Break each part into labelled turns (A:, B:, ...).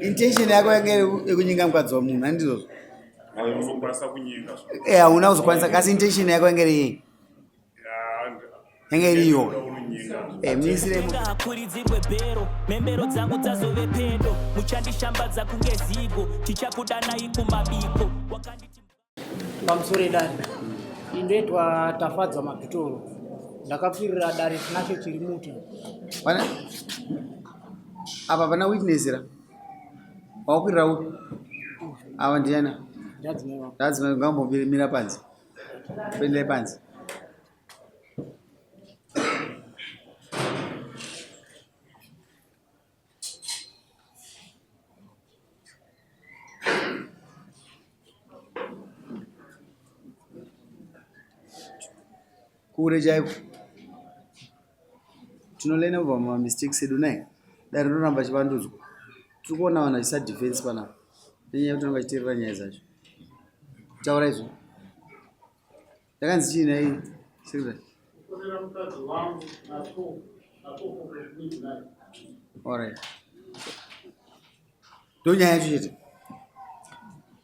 A: Intention yako yanga yekunyenga mukadzi wamunhu, handizvozvo?
B: Hauzokwanisa kunyenga.
A: Eh, hauna kuzokwanisa kasi intention yako yanga iri yei? Yanga iri iyo. Eh, misire
C: Hakuridzirwe bhero, mhembero dzangu dzazove pedo, muchandishambadza kunge zigo, tichakudanai kumabiko. Wakanditi
D: Pamusoro edare, ini ndoitwa Tafadzwa Mabhitoro, ndakapfirira dare Tinashe Chirimuti.
A: Pana apa pana witness ra. Wakwirira upi? Ava ndiana?
D: Ndadzimai vangu.
A: Ndadzimai ngambomira panze. Pendai panze. Kure chaiko. Tinolena kubva mumamistakes edu naye. Dare rinoramba chivandudzwa. Tiri kuona vanhu vachisa defense panapa. Nenyaya yekuti vanenge vachiteerera nyaya dzacho. Taura izvo. Yakanzi chii nhai secretary?
E: Kufonera mukadzi wangu na2 na2 midnight.
A: Alright. Ndonyaya yacho chete.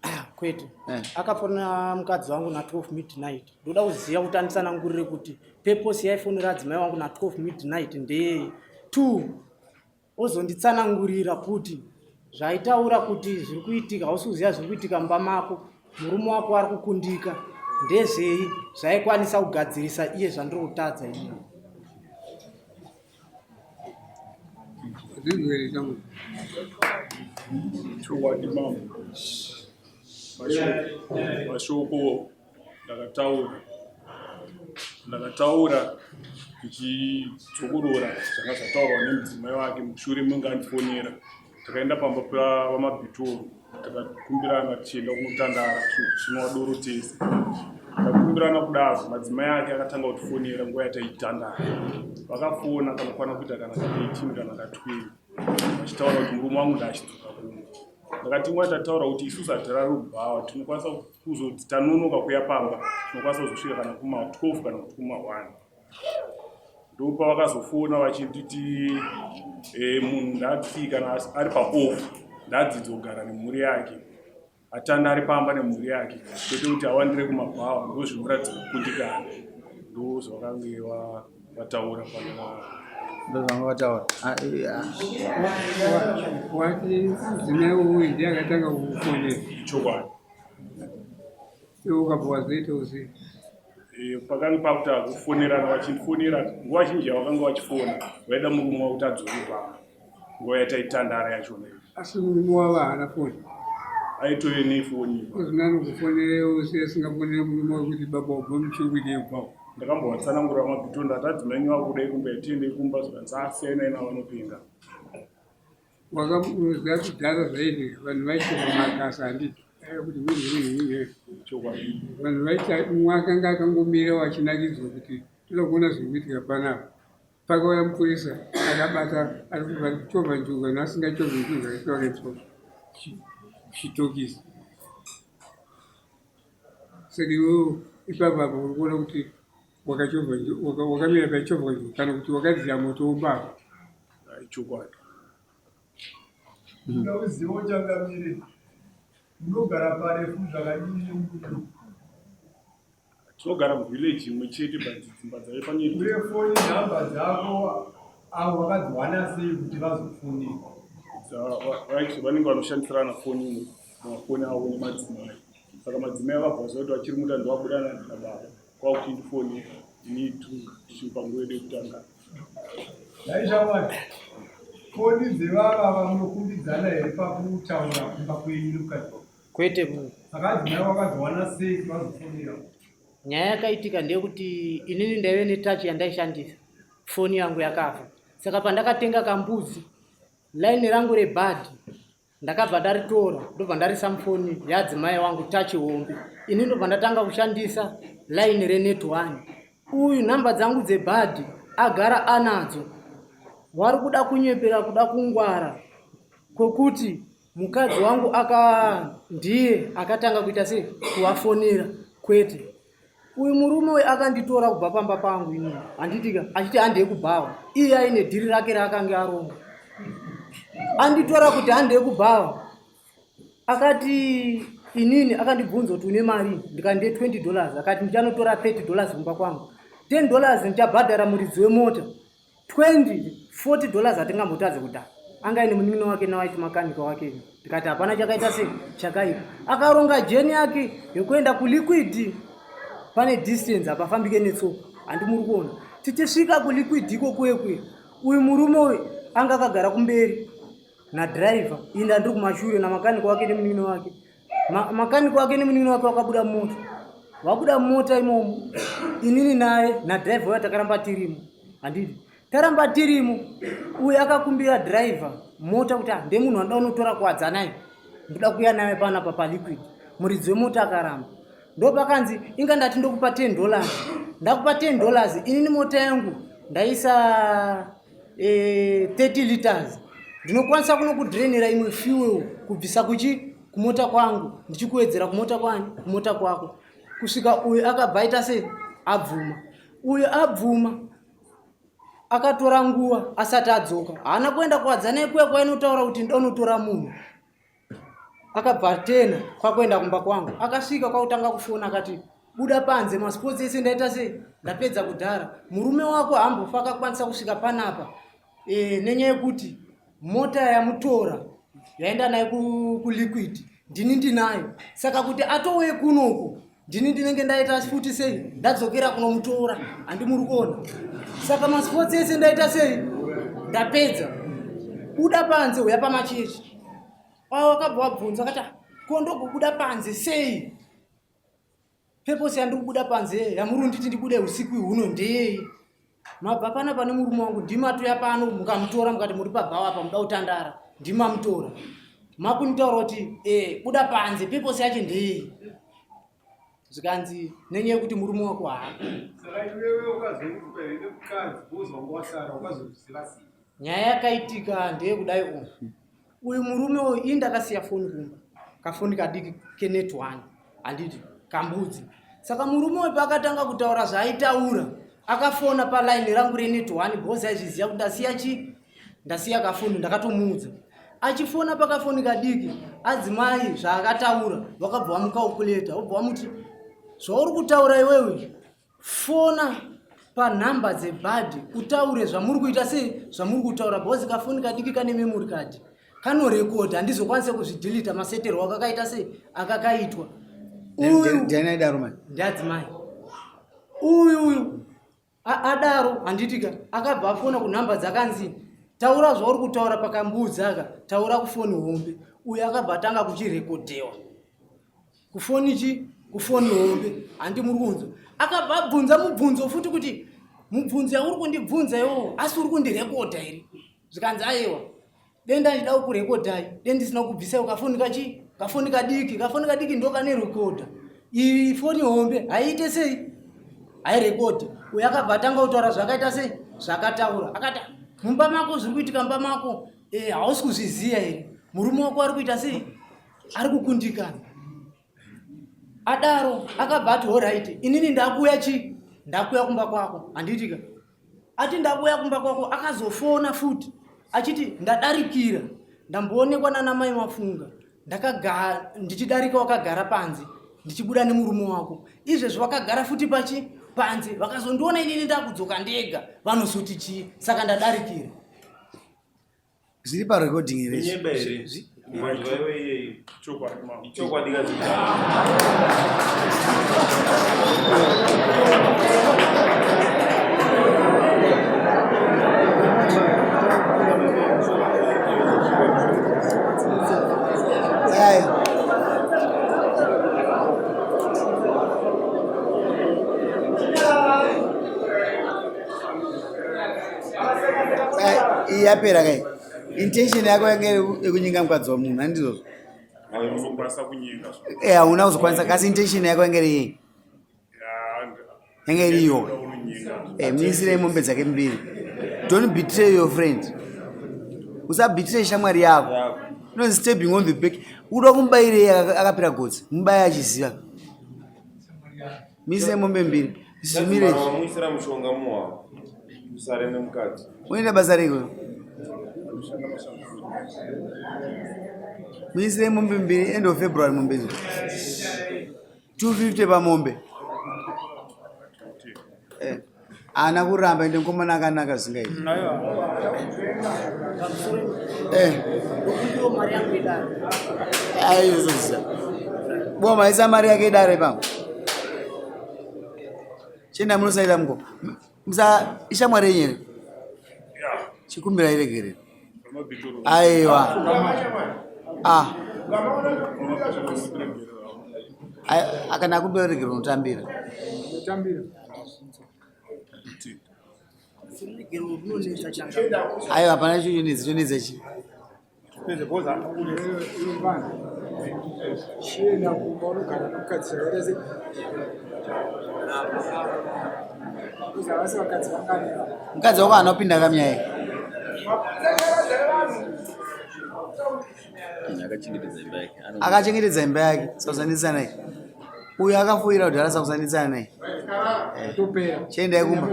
D: Ah, kwete.
A: Eh.
D: Akafonera mukadzi wangu na 12 midnight. Ndoda kuziva kuti anditsanangurire kuti purpose yaifonera adzimai wangu na 12 midnight ndeyei. 2 Ozonditsanangurira kuti zvaitaura kuti zviri kuitika hausi kuziva zviri kuitika mumba mako murume wako ari kukundika ndezvei zvaikwanisa kugadzirisa iye zvandiri kutadza ini.
B: Chokwadi mambo, mashoko ndakataura ndakataura ndichidzokorora zvanga zvataurwa nemudzimai wake mushure menge andifonera. Takaenda pamba pavamabhitoro takakumbirana tichienda kunotandara tichinwa doro tese. Takumbirana kudaro madzimai ake akatanga kutifonera nguva yataitandara. Vakafona kanokwana kuita kana ka 18 kana ka 20 vachitaura kuti murume wangu ndaachidzoka kumba. Ndakati nguva tataura kuti isusu hatirari kubhawa tinokwanisa kuzoti tanonoka kuya pamba tinokwanisa kuzosvika kana kuma 12 kana kuti kuma 1. Ndopavakazofona vachinditi eh, munhu ndati kana ari paoff ndadzidze kugara nemhuri yake atanda ari pamba nemhuri yake kwete kuti awandire kumabhawa ndozvinoratidza kukundikana ndozvakange vataura pana
A: Ndozvanga vataura. Ah, eh, ah.
F: Wati mudzimai uyu ndiye akatanga kukufonera.
B: Chokwadi.
F: Iwe ukabva wazoita usiku.
B: Eh, pakanga pakuta kufonerana vachindifonera nguva zhinji yavakanga vachifona vaida murume wavo kuti adzoke pamba nguva yataitandara yachona iyo.
F: Asi murume wavo haana foni.
B: Aitove nefoni.
F: Uzinani kufonere usi asingafonere murume wake kuti baba wabva muchiri kubva.
B: Ndakambovatsanangurira mabhito ndati adzimai enyu akudai kumba yatiende kumba zvikanzi asiyanai navo vanopenga.
F: Wakamuziva kudhara zvaiitika vanhu vaitova makasa handiti kuti wini wini wini.
B: Chokwadi.
F: Vanhu vaita mumwe akanga akangomira wachinakidzwa kuti toda kuona zviri kuitika panapa. Pakauya mupurisa akabata ari kuchovha njuga neasingachovhi njuga vese vakaiswa chitokisi. Saka iwewe ipapo apa uri kuona kuti wakachovha wakamira paichovhwa njuga kana kuti wakadziya moto womba apa.
B: Chokwadi.
E: Unoda kuziva changamire munogara parefu zvakadini nemurume?
B: Tinogara muvillage imwe chete but dzimba dzaive pane
E: Uye foni nhamba dzako avo vakadziwana sei kuti vazofone?
B: Vanenge vanoshandisirana foni imwe mumafoni avo nemadzimai. Saka madzimai akabva vaziva kuti vachiri muta ndovabuda nababa kwakuchindifonera ini tu panguva yedu yekutanga.
E: Nhai shamwari, foni dzevava vamunokumbidzana here pakutaura kumba kwenyu nemukadzi wako?
D: Kwete bu.
E: Saka adzimai wakazowana sei kuti vazofonera?
D: Nyaya yakaitika ndeyekuti inini ndaive netouch yandaishandisa, foni yangu yakafa. Saka pandakatenga kambudzi, line rangu rebhadhi ndakabva ndaritora ndobva ndarisa mufoni yaadzimai wangu touch hombe. Ini ndobva ndatanga kushandisa line renet one. Uyu nhamba dzangu dzebhadhi agara anadzo. Wari kuda kunyepera kuda kungwara kwekuti Mukadzi wangu aka ndiye akatanga kuita sei kuvafonera kwete uyu murume uyu akanditora kubva pamba pangu inini handitika achiti handei kubhawa iye aine dhiri rake raakange aronga. Anditora kuti handei kubhawa. Akati inini akandibvunza kuti une mari, ndikati ndiye 20 dollars. Akati ndichanotora 30 dollars kumba kwangu, 10 dollars ndichabhadhara muridzi wemota, 20 40 dollars hatingambotadze kudhara. Anga aine munin'ina wake nawaiti makanika wake. Ndikati hapana chakaita sei chakaipa. Akaronga jeni yake yekuenda kuliquid, pane distance hapafambike netsoka, handi muri kuona. Tichisvika kuliquid iko kwekwe, uyu murume uyu anga akagara kumberi nadriver, ini ndandiri kumashure namakanika wake nemunin'ina wake. Makanika wake nemunin'ina wake wakabuda mota, wabuda mota imomo, inini naye nadriver uya takaramba tirimo, handidi taramba tirimo. Uyu akakumbira driver mota kuti ndemunhu anoda unotora kuwadzanai, ndoda kuuya naye panapa paliquid. Muridzi wemota akaramba. Ndopakanzi inga ndati ndokupa 10 dollars, ndakupa 10 dollars, inini mota yangu ndaisa 30 liters, ndinokwanisa kunokudrenera imwe fuel kubvisa kuchi kumota kwangu ndichikuwedzera kumota kwani kumota kwako. Kusvika uyu akabva aita sei abvuma. Uyu abvuma akatora nguva asati adzoka, haana kuenda kuwadzanai kuya kwainotaura kuti ndonotora munhu. Akabva tena kwakuenda kumba kwangu, akasvika kwakutanga kufona akati buda panze, masports ese ndaita sei ndapedza kudhara, murume wako hambofa akakwanisa kusvika panapa nenyaya yekuti mota yamutora yaenda naye kuliquid ndini ndinayo, saka kuti atouye kunoku ndini ndinenge ndaita futi sei ndadzokera kunomutora, handi muri kuona. Saka masports ese ndaita sei ndapedza, buda panze uya pamachechi. Awo akabva wabvunza akati ko ndogobuda panze sei, purpose yandiri kubuda panze yamuri nditi ndibude usiku huno ndeyei? Mabva pana pane murume wangu, ndimatoya pano mukamutora mukati muri pabhawa apa muda kutandara, ndimamutora makunitaura kuti buda panze, purpose yacho ndeyei? Zvikanzi nenyaya yekuti murume wako haako.
E: Saka iwewe ukazoudzwa here nemukadzi because wanga wasara, ukazozviziva sei?
D: Nyaya yakaitika ndeyekudai umu. Uyu murume uyu ini ndakasiya foni kumba, kafoni kadiki kenet 1 handiti kambudzi. Saka murume uyu paakatanga kutaura zvaaitaura akafona palaini rangu renet 1 because aizviziva kuti ndasiya chi ndasiya kafoni, ndakatomuudza. Achifona pakafoni kadiki adzimai zvaakataura vakabva vamukalkuleta, vobva vamuti zvauri kutaura iwewe fona panhamba dzebhadhi utaure zvamuri kuita sei zvamuri kutaura, because kafoni kadiki kane memory card kanorekodha, handizokwanise kuzvidhilita maseterwo akakaita sei akakaitwa. Uyu
A: Ndiani aidaro mani?
D: Ndiadzimai uyu uyu adaro handitika akabva afona kunhamba dzakanzi taura zvauri kutaura pakambudzi aka, taura kufoni hombe. Uyu akabva atanga kuchirekodhewa kufoni chi kufoni hombe, handi muri kunzwa. Akabva abvunza mubvunzo futi kuti mubvunzo yauri kundibvunza iwowo asi uri kundirekodha here? Zvikanzi aiwa, denda ndida kukurekodhai, denda ndisina kubvisai kafoni kachi kafoni kadiki, kafoni kadiki ndo kane rekodha, iyi foni hombe haiite sei hairekodhi. Uyu akabva atanga kutaura zvakaita sei zvakataura, akati mumba mako zviri kuitika mumba mako hausi kuzviziva here, murume wako ari kuita sei ari kukundikana. Adaro akabva ati horaiti, inini ndakuya chi ndakuya kumba kwako, handiitika ati ndakuya kumba kwako. Akazofona futi achiti ndadarikira, ndamboonekwa nana mai Mafunga ndakagara ndichidarika, wakagara panze ndichibuda nemurume wako, izvezvi wakagara futi pachi panze, vakazondiona inini ndakudzoka ndega vanozoti chii, saka ndadarikira.
A: Zviri parecording here?
G: Kunyeba here? Mwanzwa iwe iyeyi.
B: Chokwadi mama.
G: Chokwadi kazi.
A: Ai. Iyi yapera kai. Intention yako yanga iri yekunyenga mukadzi wamunhu, handizvozvo?
B: Unozokwanisa kunyenga.
A: Hauna kuzokwanisa, kasi intention yako yanga iri yei? Yanga iri iyo. Muisirei mombe dzake mbiri. Don't betray your friend. Usabetray shamwari yako. Unonzi stabbing on the back. Uda kumubayirei akapera gotsi. Mubaye achiziva. Muisirei mombe mbiri. Zvimire izvi.
G: Muisira mushonga muwa. Usareme mukadzi.
A: Unoita basa reiko? Muisire mombe mbiri end of February mombe idzo. 250 pamombe. Eh. Haana kuramba ende mukomana akanaka zvisingaiti. Eh.
D: Ndokumbirawo mari yangu yedare.
A: Aizoziva. Boma isa mari yake idare pamwe. Chienda munosaita muko. Musa ishamwari yenyu here? Chikumbira iregerero. Aiwa. Ah. Akana akumbira regerero unotambira.
F: Unotambira.
A: Aiwa hapana chonetsa chonetsa chi.
F: Chienda kumba unogara nemukadzi zvakaita sei? Havasi vakadzi vangani?
A: Mukadzi wako anopinda kamnyaya.
G: Akachengetedza imba yake.
A: Akachengetedza imba yake, sakusanetsana naye. Uyu akafoira kudhara sakusanetsana naye.
F: Topera.
A: Chiendai kumba.